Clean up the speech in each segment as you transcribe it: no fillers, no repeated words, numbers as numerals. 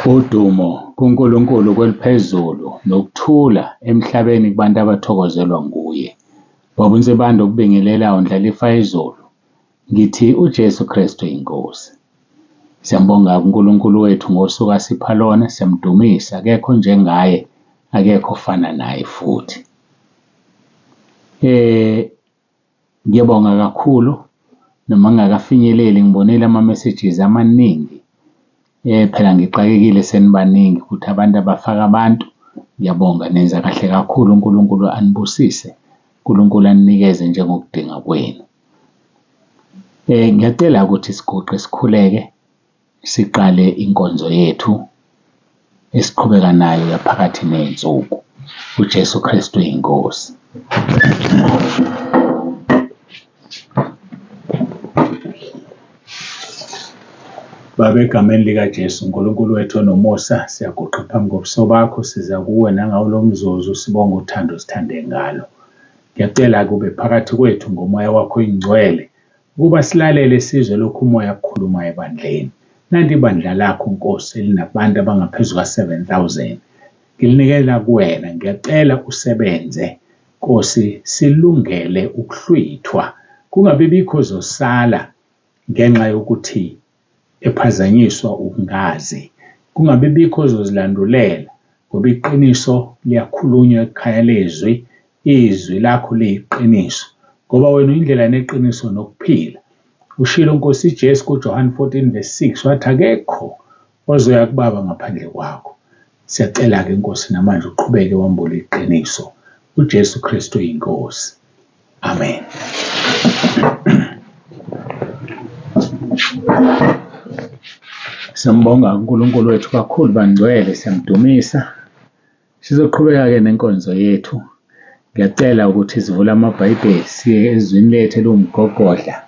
Udumo kuNkulunkulu kweliphezulu nokuthula emhlabeni kubantu abathokozelwa nguye. Baba uNsibande ukubingelelayo ndlalifa izulu. Ngithi uJesu Kristu inkosi. Siyambonga uNkulunkulu wethu ngosuku asipha lona, siyamdumisa, akekho njengaye, akekho ofana naye futhi. Ngiyabonga kakhulu noma ngingakafinyeleli ngibonile ama-messages amaningi. Phela ngixakekile senibaningi ukuthi abantu abafake abantu. Ngiyabonga nenza kahle kakhulu, uNkulunkulu anibusise, uNkulunkulu aninikeze njengokudinga kwenu. Ngiyacela ukuthi siguqe sikhuleke siqale inkonzo yethu esiqhubeka nayo yaphakathi ney'nsuku. UJesu Kristu inkosi. Baba, egameni likaJesu, uNkulunkulu wethu onomusa, siyaguqa phambi kobuso bakho, siza kuwe nangawo lo mzuzu sibonga uthando osithande ngalo. Ngiyacela kube phakathi kwethu ngomoya wakho oyingcwele ukuba silalele sizwe lokhu umoya akukhulumayo ebandleni. Nanti ibandla lakho Nkosi elinabantu abangaphezu ka-7000. Ngilinikela kuwena, ngiyacela usebenze Nkosi, silungele ukuhlwithwa kungabi bikho zosala ngenxa yokuthi ephazanyiswa ukungazi, kungabi bikho ozozilandulela ngoba iqiniso liyakhulunywa ekhaya lezwi, izwi lakho liyiqiniso ngoba wena uyindlela neqiniso nokuphila. Ushilo Nkosi Jesu kuJohane 14 verse 6 wathi akekho ozoya kubaba ngaphandle kwakho. Siyacela-ke Nkosi namanje uqhubeke wambule iqiniso. UJesu Kristu inkosi. Amen. Siyambonga uNkulunkulu wethu kakhulu bangcwele, siyamdumisa. Sizoqhubeka-ke nenkonzo yethu. Ngiyacela ukuthi sivule amaBhayibheli siye ezwini lethu eliwumgogodla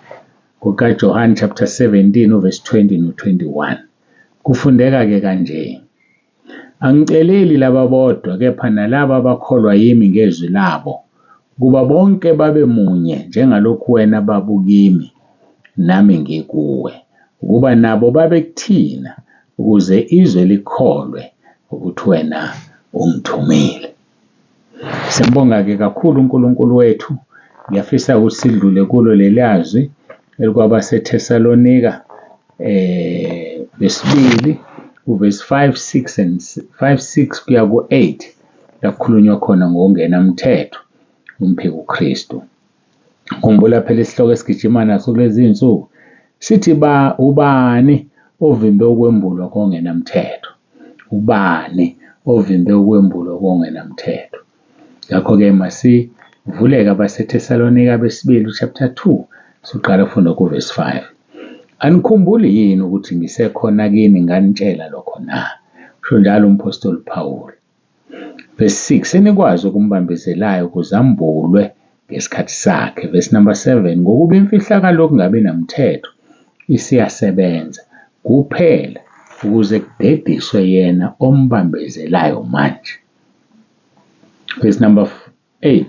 kukaJohane chapter 17 uverse 20 no-21. Kufundeka-ke kanje. Angiceleli laba bodwa kepha nalaba abakholwa yimi ngezwi labo, ukuba bonke babe munye njengalokhu wena Baba ukimi nami ngikuwe, ukuba nabo babe kuthina, ukuze izwe likholwe ukuthi wena ungithumile. Siyambonga-ke kakhulu uNkulunkulu wethu. Ngiyafisa ukuthi sidlule kulo lelazwi elikwabaseThesalonika besibili uverse 5 6 and 5 6 kuya ku-8 la kukhulunywa khona ngokungenamthetho umphiko uKristu. Khumbula phela isihloko esigijima naso kulezi zinsuku sithi ba ubani ovimbe ukwembulwa kongenamthetho? Ubani ovimbe ukwembulwa kongenamthetho? Ngakho-ke masivuleke abaseThesalonika besibili chapter 2 siqala ufunda kuverse 5. Anikhumbuli yini ukuthi ngisekhona kini nganitshela lokho na? Usho njalo umphostoli Pawulu. Verse 6 senikwazi okumbambezelayo ukuze ambulwe ngesikhathi sakhe. Verse number 7 ngokuba imfihlakalo yokungabi namthetho isiyasebenza kuphela ukuze kudediswe yena ombambezelayo manje. Verse number 8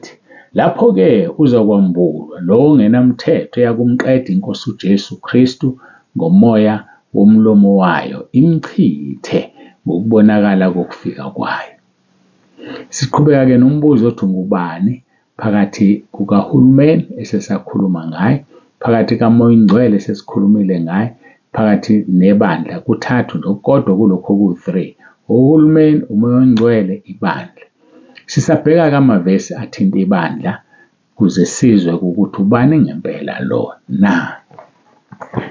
Lapho-ke uzokwambulwa lowo ongenamthetho eyakumqeda iNkosi uJesu Kristu ngomoya womlomo wayo imchithe ngokubonakala kokufika kwayo. Siqhubeka-ke nombuzo othi ngubani phakathi kukahulumeni esesakhuluma ngaye, phakathi kaMoya Oyingcwele esesikhulumile ngaye, phakathi nebandla kuthathu nje okukodwa kulokhu okuwu-3 uhulumeni, uMoya Oyingcwele, ibandla. Sisabheka-ke amavesi athinta ibandla kuze sizwe ukuthi ubani ngempela lo na.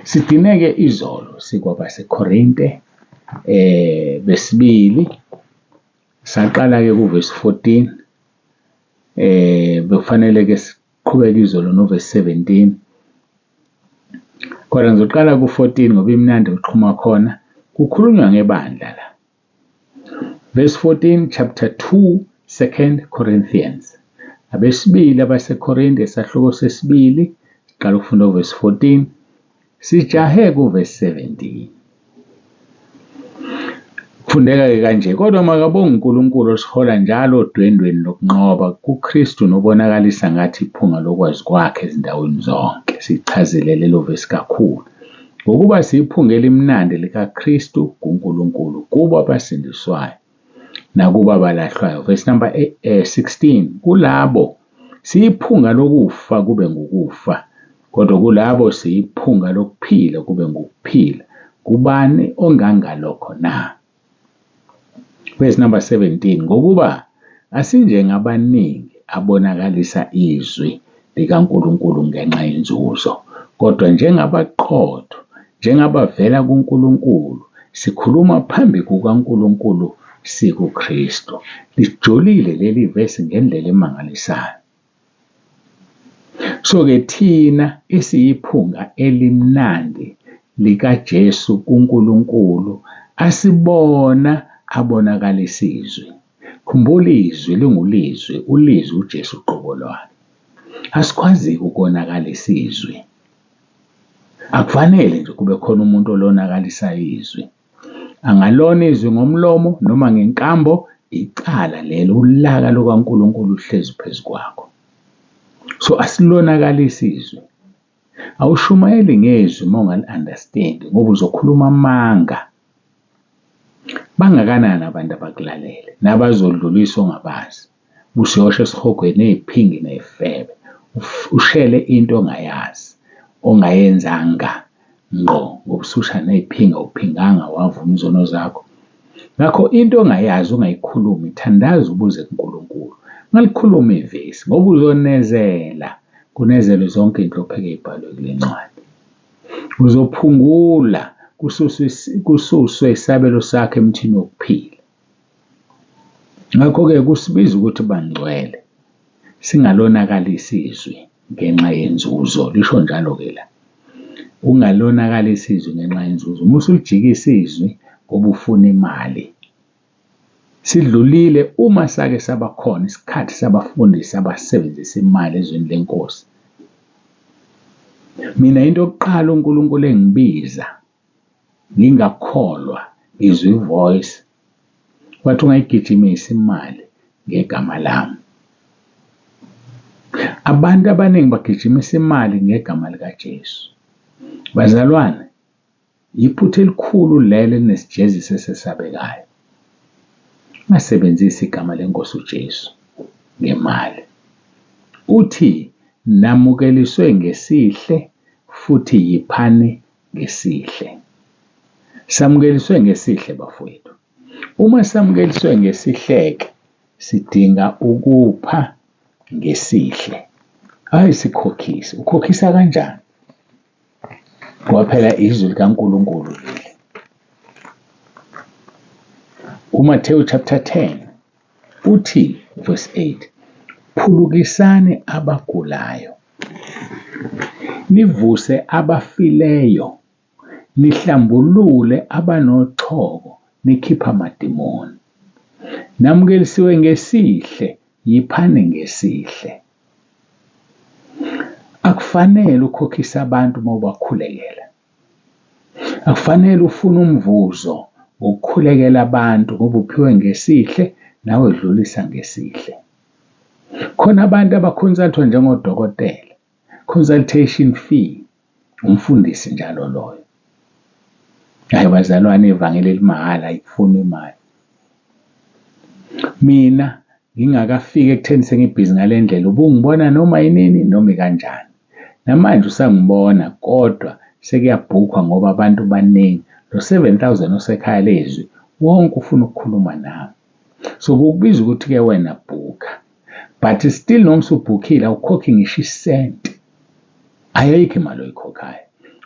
Sigcineke izolo sikwabaseKorinte besibili saqala-ke kuvesi 14 bekufanele ke siqhubeke izolo novesi 17 kodwa ngizoqala ku-14 ngoba imnandi uxhuma khona kukhulunywa ngebandla la. Verse 14 chapter 2 2 Corinthians. Abesibili abaseKorinte isahluko sesibili siqala ukufunda uverse 14 sijahe kuverse 17. Kufundeka-ke kanje, kodwa makabonge uNkulunkulu osihola njalo odwendweni lokunqoba kuKristu nobonakalisa ngathi iphunga lokwazi kwakhe ezindaweni zonke. Sichazile lelo vesi kakhulu. Ngokuba siyiphunga elimnandi likaKristu kuNkulunkulu kubo abasindiswayo nakubo abalahlwayo. Verse number 16, kulabo siyiphunga lokufa kube ngukufa, kodwa kulabo siyiphunga lokuphila kube ngukuphila. Kubani ongangalokho na? Verse number 17, ngokuba asinjengabaningi abonakalisa izwi likaNkulunkulu ngenxa yenzuzo, kodwa njengabaqotho, njengabavela kuNkulunkulu, sikhuluma phambi kukaNkulunkulu sikuKristu. Lijulile leli vesi ngendlela emangalisayo. So-ke thina esiyiphunga elimnandi likaJesu kuNkulunkulu asibona abonakalisa izwi. Khumbula izwi lingulizwi, ulizwi uJesu qobo lwakhe. Asikwazi ukonakalisa izwi. Akufanele nje kube khona umuntu olonakalisa izwi. Angalona izwi ngomlomo noma ngenkambo, icala lelo, ulaka lukaNkulunkulu luhlezi phezu kwakho. So asilonakalisi izwi. Awushumayeli ngezwi uma ungali-understand ngoba uzokhuluma amanga. Bangakanani abantu abakulalele nabazodlulisa ongabazi? Usuyosha esihogweni ney'phingi ney'febe, ushele into ongayazi, ongayenzanga ngqo ngoba ususha ney'phingi awuphinganga wavuma izono zakho. Ngakho into ongayazi ungayikhulumi, thandaza ubuze kuNkulunkulu. Ungalikhulumi ivesi ngoba uzonezela, kunezelwe zonke iy'nhlupheko ey'bhalwe kule ncwadi. Uzophungula kususwe isabelo sakho emthini wokuphila. Ngakho-ke kusibiza ukuthi bangcwele singalonakalisi izwi ngenxa yenzuzo, lisho njalo-ke la. Ungalonakalisi izwi ngenxa yenzuzo. Uma usulijikisa izwi ngoba ufuna imali. Sidlulile uma sake saba khona isikhathi sabafundisi abasebenzisa imali ezweni lenkosi. Mina into yokuqala uNkulunkulu engibiza ngingakholwa ngizwa ivoice wathi ungayigijimisi imali ngegama lami. Abantu abaningi bagijimisa imali ngegama likaJesu. Bazalwane, iphutha elikhulu lelo elinesijeziso esesabekayo. Ungasebenzisi igama lenkosi uJesu ngemali. Uthi namukeliswe ngesihle futhi yiphani ngesihle. Samukeliswe ngesihle bafowethu. Uma samukeliswe ngesihleke sidinga ukupha ngesihle. Hayi sikhokhise. Ukhokhisa kanjani? Ngoba phela izwi likaNkulunkulu leli. UMathewu chapter 10 uthi verse 8, phulukisani abagulayo, nivuse abafileyo, nihlambulule abanochoko, nikhiphe amadimoni. Namukelisiwe ngesihle, yiphani ngesihle. Akufanele ukhokhise abantu uma ubakhulekela. Akufanele ufune umvuzo ngokukhulekela abantu ngoba uphiwe ngesihle nawe dlulisa ngesihle. Khona abantu abakhonsathwa njengodokotela, consultation fee, umfundisi njalo loyo. Hhayi bazalwane, ivangeli elimahhala ayifuni imali. Mina ngingakafiki ekutheni sengibhizi ngale ndlela, ubungibona noma yinini noma ikanjani. Namanje usangibona kodwa sekuyabhukhwa ngoba abantu baningi. Lo 7000 osekhaya lezwi wonke ufuna ukukhuluma nami. So kukubiza ukuthi-ke wena bhukha. But still noma usubhukhile awukhokhi ngisho isenti. Ayikho imali oyikhokhayo.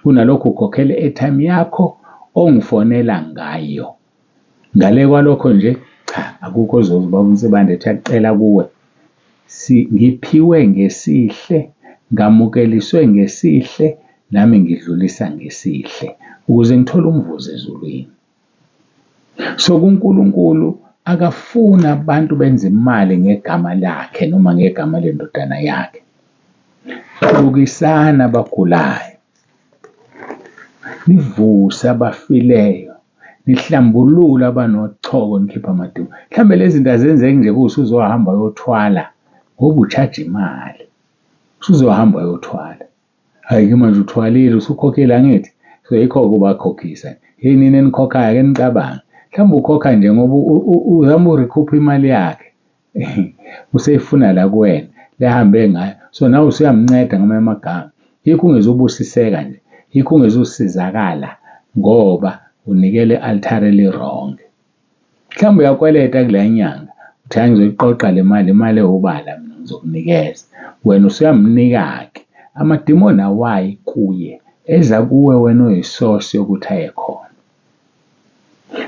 Kunalokho ukhokhela i-airtime yakho ongifonela ngayo. Ngale kwalokho nje cha akukho ozoza ubaba uNsibande ethi uyacela kuwe. Ngiphiwe ngesihle, ngamukeliswe ngesihle, nami ngidlulisa ngesihle ukuze ngithole umvuzo ezulwini. So kuNkulunkulu akafuni abantu benze imali ngegama lakhe noma ngegama lendodana yakhe. Phulukisani abagulayo, nivuse abafileyo, nihlambulule abanochoko, nikhiphe amadimoni. Mhlawumbe lezi zinto azenzeki nje kuwe usuzohamba uyothwala ngoba ushaja imali. Usuzohamba uyothwala. Hhayi-ke manje uthwalile usukhokhile angithi? So yikho-ke ubakhokhisa. Hey nina enikhokhayo ake nicabange. Mhlawumbe ukhokha nje ngoba uzama urekhupha imali yakhe. Useyifuna la kuwena lehambe ngayo. So nawe usuyamnceda ngamanye amagama. Yikho ungezubusiseka nje. Yikho ungezusizakala ngoba unikele i-altare eli-wrong. Mhlawumbe uyakweleta kuleya nyanga. Uthi hayi ngizoyiqoqa le mali, imali ewubala mina ngizokunikeza. Wena usuyamnika-ke. Amadimoni awayi kuye, eza kuwe wena oyisource yokuthi aye khona.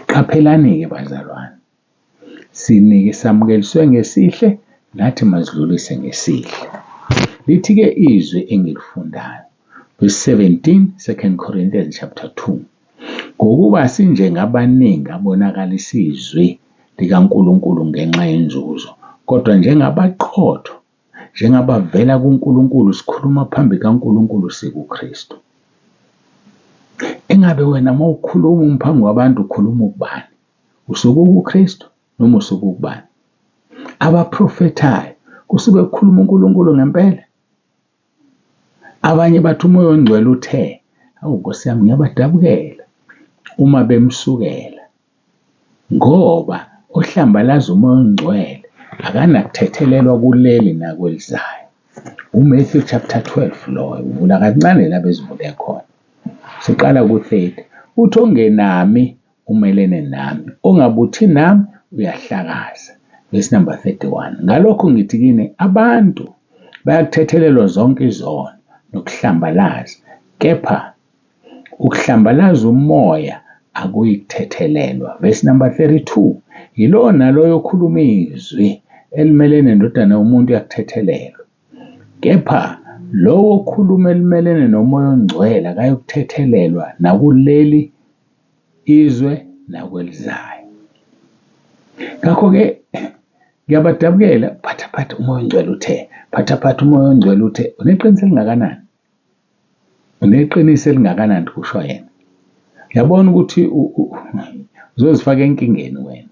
Qaphelani-ke bazalwane, sinike samukeliswe ngesihle nathi masidlulise ngesihle. Lithi-ke izwi engilifundayo, verse 17, 2 Corinthians chapter 2. Ngokuba sinjengabaningi abonakalisa izwi likaNkulunkulu ngenxa yenzuzo, kodwa njengabaqotho, njengabavela kuNkulunkulu sikhuluma phambi kaNkulunkulu sikuKristu. Engabe wena uma ukhuluma umphambi kwabantu ukhuluma ukubani? Usuke ukuKristu noma usuke ukubani? Abaprofethayo kusuke kukhuluma uNkulunkulu ngempela. Abanye bathi uMoya oNgcwele uthe, awu Nkosi yami ngiyabadabukela uma bemsukela ngoba ohlambalaza uMoya oNgcwele akanakuthethelelwa kuleli nakwelizayo. UMatthew chapter 12 loyo, uvula kancane la bezivule khona. Siqala ku-30. Uthi ongenami umelene nami, ongabuthi nami uyahlakaza. Verse number 31. Ngalokho ngithi kini abantu bayakuthethelelwa zonke izono nokuhlambalaza, kepha ukuhlambalaza umoya akuyikuthethelelwa. Verse number 32. Yilowo naloyo okhuluma izwi elimelene nendodana yomuntu uyakuthethelelwa. Kepha lowo okhuluma elimelene noMoya oNgcwele akayikuthethelelwa nakuleli izwe nakwelizayo. Ngakho-ke ngiyabadabukela, phathaphatha uMoya oNgcwele uthe, phathaphatha uMoya oNgcwele uthe. Uneqiniso elingakanani? Uneqiniso elingakanani kusho yena. Uyabona ukuthi uzozifaka enkingeni wena.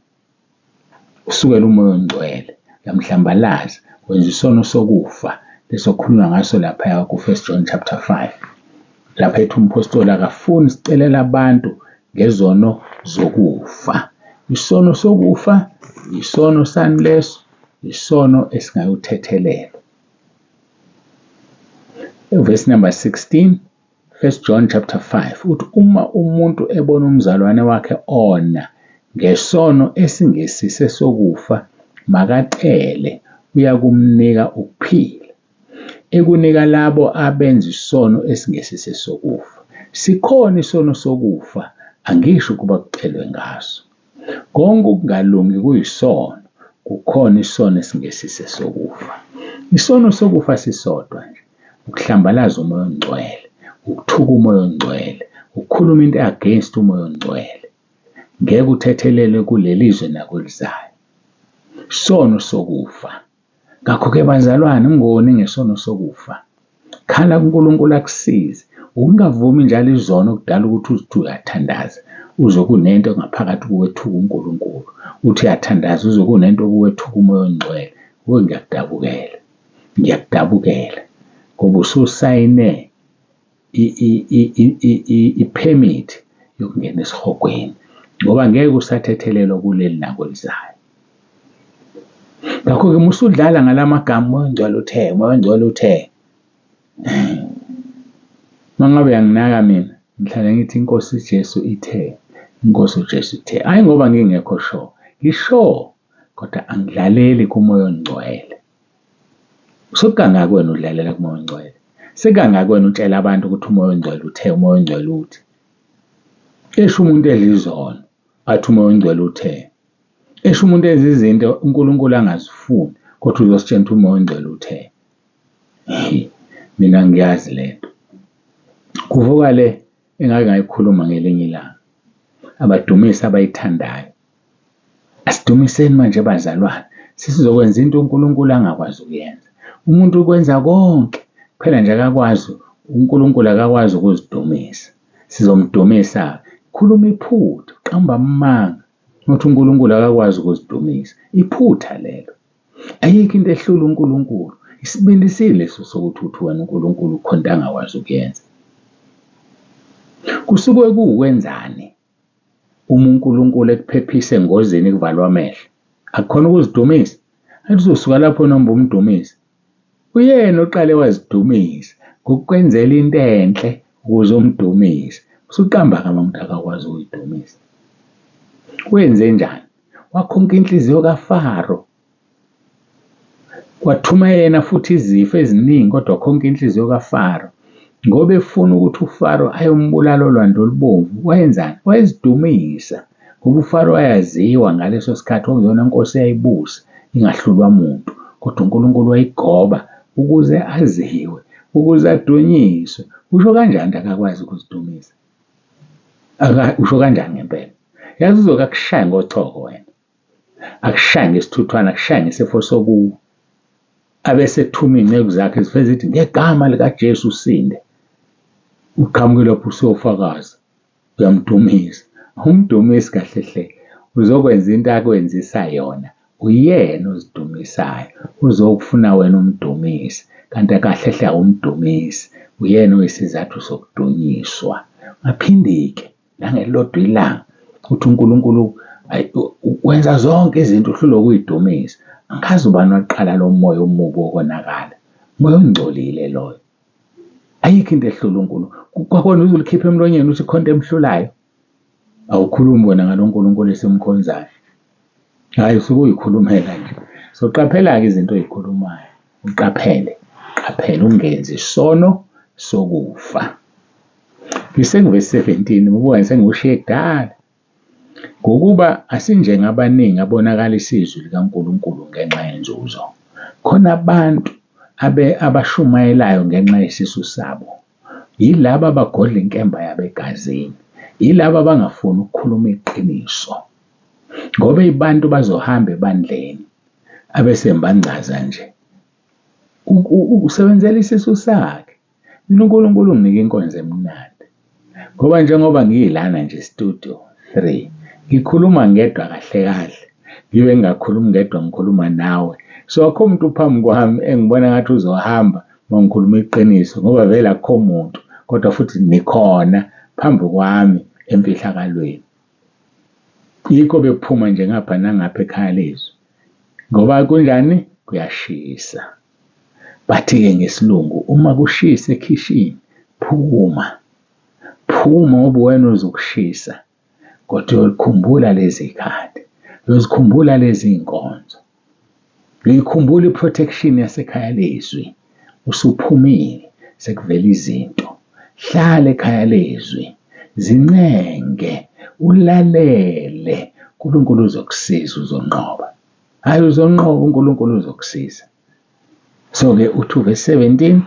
Usukela uMoya oNgcwele, uyamhlambalaza, wenza isono sokufa lesokhulunywa ngaso laphaya ku-1 John chapter 5. Lapha ethi umpostoli akafuni sicelela abantu ngezono zokufa. Isono sokufa, isono sani leso? Isono esingayuthethelelwa. Verse number 16, 1 John chapter 5 uthi uma umuntu ebona umzalwane wakhe ona ngesono esingesise sokufa makacele uyakumnika ukuphila. Ekunika labo abenza isono esingesise sokufa. Sikhona isono sokufa, angisho ukuba kucelwe ngaso. Konke ukungalungi kuyisono, kukhona isono esingesise sokufa. Isono sokufa sisodwa nje, ukuhlambalaza uMoya oNgcwele, ukuthuka uMoya oNgcwele, ukukhuluma into against uMoya oNgcwele. Ngeke uthethelelwe kuleli zwe nakwelizayo. Isono sokufa. Ngakho-ke bazalwane, ungoni ngesono sokufa. Khala kuNkulunkulu akusize. Ukungavumi njalo izono okudala ukuthi uthi uyathandaza uze kunento ngaphakathi kuwethuka uNkulunkulu. Uthi uyathandaza uze kunento kuwethuka uMoya oNgcwele. Kuwe ngiyakudabukela. Ngiyakudabukela ngoba ususayine i-permit yokungena esihogweni ngoba ngeke usathethelelwa kuleli nakwelizayo. Ngakho-ke musudlala ngalamagama uMoya oNgcwele uthe, uMoya oNgcwele uthe. Uma ngabe uyanginaka mina, ngihlale ngithi iNkosi uJesu ithe, iNkosi uJesu ithe. Hhayi ngoba ngingekho sure, ngisure kodwa angidlaleli kuMoya oNgcwele. Sekukangaki wena udlalela kuMoya oNgcwele? Sekukangaki wena utshela abantu ukuthi uMoya oNgcwele uthe, uMoya oNgcwele uthi? Esho umuntu edla izono, athi uMoya oNgcwele uthe. Esho umuntu enza izinto uNkulunkulu angazifuni, kodwa uzositshela ukuthi uMoya oNgcwele uthe. Mina ngiyazi lento. Kuvuka le engake ngayikhuluma ngelinye ilanga. Abadumisi abayithandayo. Asidumiseni manje bazalwane, sesizokwenza into uNkulunkulu angakwazi ukuyenza. Umuntu ukwenza konke, kuphela nje akakwazi, uNkulunkulu akakwazi ukuzidumisa. Sizomdumisa. Khuluma iphutha, uqamba amanga. Uthi uNkulunkulu akakwazi ukuzidumisa. Iphutha lelo. Ayikho into ehlula uNkulunkulu. Isibindi sileso sokuthi uthi wena uNkulunkulu ukhona into angakwazi ukuyenza. Kusuke kuwukwenzani uma uNkulunkulu ekuphephisa engozini kuvalwe amehlo? Akukhona ukuzidumisa? Athi uzosuka lapho noma umdumise. Uyena oqale wazidumisa ngokukwenzela into enhle ukuze umdumise. Usuqamba-ke amanga ukuthi akakwazi ukuyidumisa. Wenze njani? Wakhonka inhliziyo kaFaro. Wathuma yena futhi izifo eziningi kodwa wakhonka inhliziyo kaFaro. Ngoba efuna ukuthi uFaro ayombulala olwandle olubomvu, wayenzani? Wayezidumisa. Ngoba uFaro wayaziwa ngaleso sikhathi kwakuyiyona nkosi eyayibusa ingahlulwa muntu. Kodwa uNkulunkulu wayigoba ukuze aziwe, ukuze adunyiswe. Usho kanjani ukuthi akakwazi ukuzidumisa? Usho kanjani ngempela? Yazi uzoke akushaye ngochoko wena, akushaye ngesithuthwane, akushaye ngesifo sokuwa, abese ethuma iy'nceku zakhe zifike zithi ngegama likaJesu usinde. Uqhamuke lapho usuyofakaza, uyamdumisa. Awumdumisi kahle hle, uzokwenza into akwenzisa yona. Uyena ozidumisayo, uzokufuna wena umdumise, kanti kahle hle awumdumisi. Uyena oyisizathu sokudunyiswa. Ungaphinde-ke nangelilodwa ilanga uthi uNkulunkulu wenza zonke izinto uhlulwe ukuyidumisa. Angazi ubani waqala lo moya omubi wokonakala, umoya ongcolile loyo. Ayikho into ehlula uNkulunkulu. Kwakhona uze ulikhiphe emlonyeni uthi khona into emhlulayo. Awukhulumi wena ngalo Nkulunkulu esimkhonzayo. Hhayi usuke uyikhulumela nje. So qaphela-ke izinto oy'khulumayo, uqaphele, qaphela ungenzi isono sokufa. Ngisekuvesi 17 ubuka sengiwushiye kudala. Ngokuba asinjengabaningi abonakalisa izwi likaNkulunkulu ngenxa yenzuzo. Khona abantu abashumayelayo ngenxa yesisu sabo. Yilaba abagodla inkemba yabo egazini. Yilaba abangafuni ukukhuluma iqiniso. Ngoba abantu bazohamba ebandleni abesembangcaza nje. Usebenzela isisu sakhe. Mina uNkulunkulu unginike inkonzo emnandi. Ngoba njengoba ngilana nje studio 3 ngikhuluma ngedwa kahle kahle. Ngibe ngingakhulumi ngedwa ngikhuluma nawe. So akukho muntu phambi kwami engibona ngathi uzohamba uma ngikhuluma iqiniso ngoba vele akukho muntu kodwa futhi nikhona phambi kwami emfihlakalweni. Yikho bekuphuma nje ngapha nangapha ekhaya lezwi. Ngoba kunjani? Kuyashisa. Bathi-ke ngesilungu uma kushisa ekhishini phuma. Phuma ngoba uwena ozokushisa. Kodwa uyolikhumbula lezi khathi. Uyozikhumbula lezi iy'nkonzo. Uyikhumbula i-protection yasekhaya lezwi. Usuphumile sekuvela izinto. Hlala ekhaya lezwi. Zincenge, ulalele. uNkulunkulu uzokusiza uzonqoba. Hhayi uzonqoba uNkulunkulu uzokusiza. So-ke uthi uvesi 17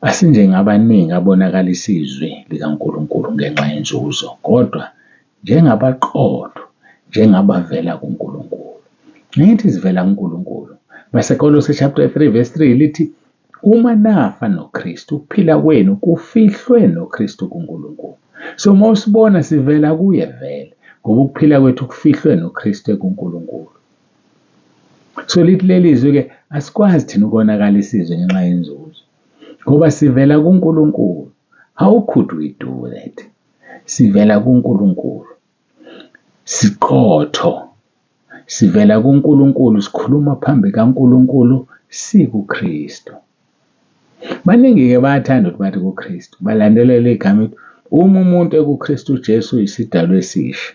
asinjengabaningi abonakalisa izwi likaNkulunkulu ngenxa yenzuzo, kodwa njengabaqotho, njengabavela kuNkulunkulu. Ngithi sivela kuNkulunkulu. BaseKolose chapter 3 verse 3 lithi uma nafa noKristu, ukuphila kwenu kufihlwe noKristu kuNkulunkulu. So uma usibona sivela kuye vele, ngoba ukuphila kwethu kufihlwe noKristu ekuNkulunkulu. So lithi leli zwi-ke asikwazi thina ukonakalisa izwe ngenxa yenzuzo ngoba sivela kuNkulunkulu. How could we do that? Sivela kuNkulunkulu. Siqotho. Sivela kuNkulunkulu, sikhuluma phambi kaNkulunkulu sikuKristu. Baningi-ke bayathanda ukuthi bathi kuKristu, balandelela igama elithi uma umuntu ekuKristu Jesu uyisidalwa esisha.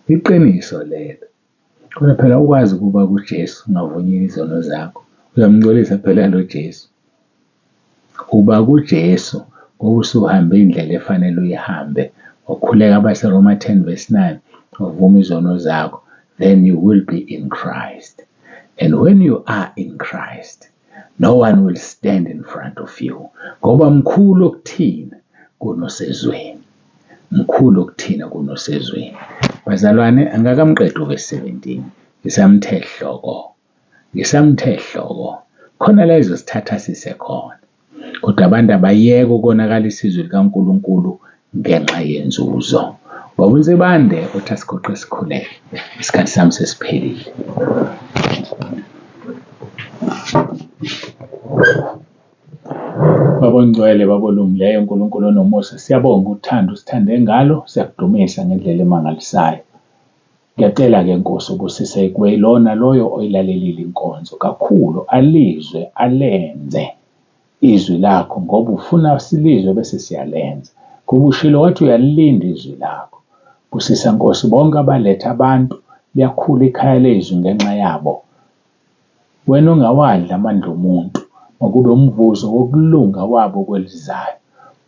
Iqiniso lelo. Kodwa phela ukwazi ukuba kuJesu ungavunyelwa izono zakho. Uyamngcolisa phela lo Jesu. Uba kuJesu ngoba usuhambe indlela efanele uyihambe. Wakhuleka abaseRoma 10 verse 9, wavuma izono zakho, then you will be in Christ. And when you are in Christ, no one will stand in front of you. Ngoba mkhulu okuthina kunosezweni. Mkhulu okuthina kunosezweni. Bazalwane, angakamqedi uvesi 17. Ngisamthe hloko. Ngisamthe hloko. Khona la izosithatha sisekhona. Kodwa abantu abayeke ukonakalisa izwi likaNkulunkulu ngenxa yenzuzo. Baba uNsibande uthi asiguqe sikhuleke. Isikhathi sami sesiphelile. Baba Baba ongcwele, Baba olungileyo, uNkulunkulu onomusa, siyabonga uthando usithande ngalo, siyakudumisa ngendlela emangalisayo. Ngiyacela-ke Nkosi ubusise kube yilona loyo oyilalelile inkonzo kakhulu, alizwe, alenze izwi lakho ngoba ufuna silizwe bese siyalenza. Ngoba ushilo wathi uyalilinda izwi lakho. Busisa Nkosi bonke abaletha abantu, liyakhula ikhaya lezwi ngenxa yabo. Wena ongawadli amandla omuntu, makube umvuzo wokulunga wabo kwelizayo.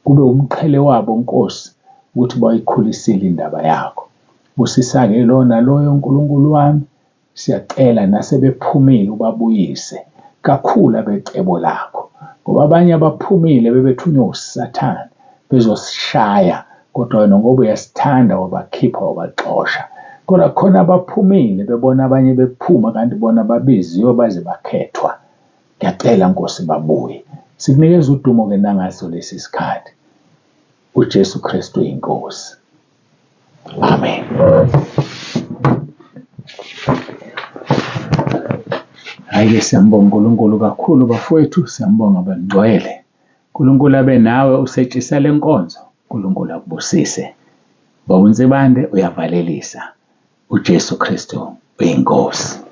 Kube umqhele wabo Nkosi ukuthi bayikhulisile indaba yakho. Busisa-ke lona loyo Nkulunkulu wami, siyacela nasebephumile ubabuyise kakhulu abecebo lakho. Ngoba abanye abaphumile bebethunywa uSathane bezosishaya, kodwa wena ngoba uyasithanda wabakhipha wabaxosha. Kodwa khona abaphumile bebona abanye bephuma kanti bona babiziwe baze bakhethwa. Ngiyacela Nkosi babuye. Sikunikeza udumo-ke nangaso lesi sikhathi. UJesu Kristu iNkosi. Amen. Hhayi-ke siyambonga uNkulunkulu kakhulu bafowethu, siyambonga bangcwele. uNkulunkulu abe nawe usetshisa le nkonzo. uNkulunkulu akubusise. Baba uNsibande uyavalelisa. UJesu Kristu uyiNkosi.